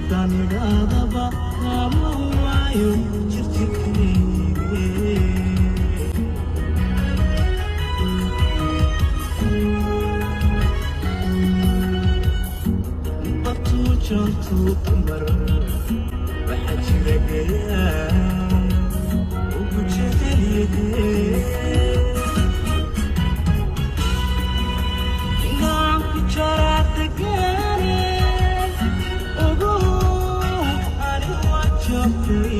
Haddaan idhaadaba kama waayo jirjirkayge. Bartuu jantuu dumar waxaa jira gayaa ugu jecelyahe. Inaan ku jaraa degane, ogow ani waa jabkay.